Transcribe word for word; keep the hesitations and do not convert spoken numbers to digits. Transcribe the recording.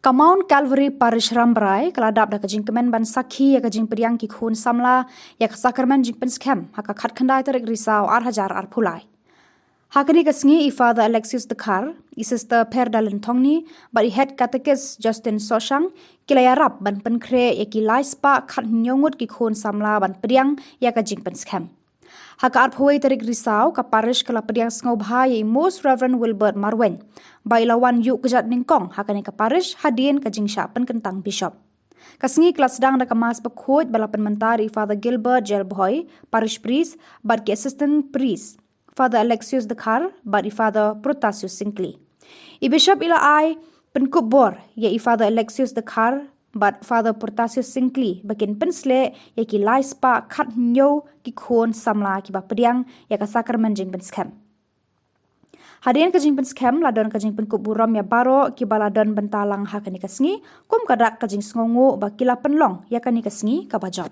Ka Mount Calvary Parish Rambrai ka la dap da ka jingkmen ban sakhi ïa ka jingpdiang ki khun samla ïa ka sakramen jingpynskhem ha ka khatkhyndai tarik Risaw ar hajar arphew lai. Ha kane ka sngi i Father Alexius Dkhar, i Sister Perdalyn Thongni bad i Head Catechist Justin Soshang ki la ïarap ban pynkhreh ïa ki lai spah khathynñiew ngut ki khun samla ban pdiang ïa ka jingpynskhem. Ha ka arphew wei tarik Risaw ka parish ka la pdiang sngewbha ïa i Most Reverend Wilbert Marwein ba i la wan ïuh kjat nyngkong ha kane ka parish hadien ka jingshah pynkyntang bishop. Ka sngi ka la sdang da ka Mass bakhuid ba la pynmynta da i Father Gilbert Jelbhoi, parish priest, bad ki assistant priest, Father Alexius Dkhar bad i Father Protasius Syngkli. I bishop i la ai pynkup bor ïa i Father Alexius Dkhar bad Father Protasius Syngkli ba kin pynsleh ïa ki lai spah khathynñiew ki khun samla kiba pdiang ïa ka sakramen jingpynskhem. Hadien ka jingpynskhem la don ka jingpynkup burom ïa baroh kiba la don bynta lang ha kane ka sngi, kum ka dak ka jingsngewnguh ba ki la pynlong ïa kane ka sngi kaba jop.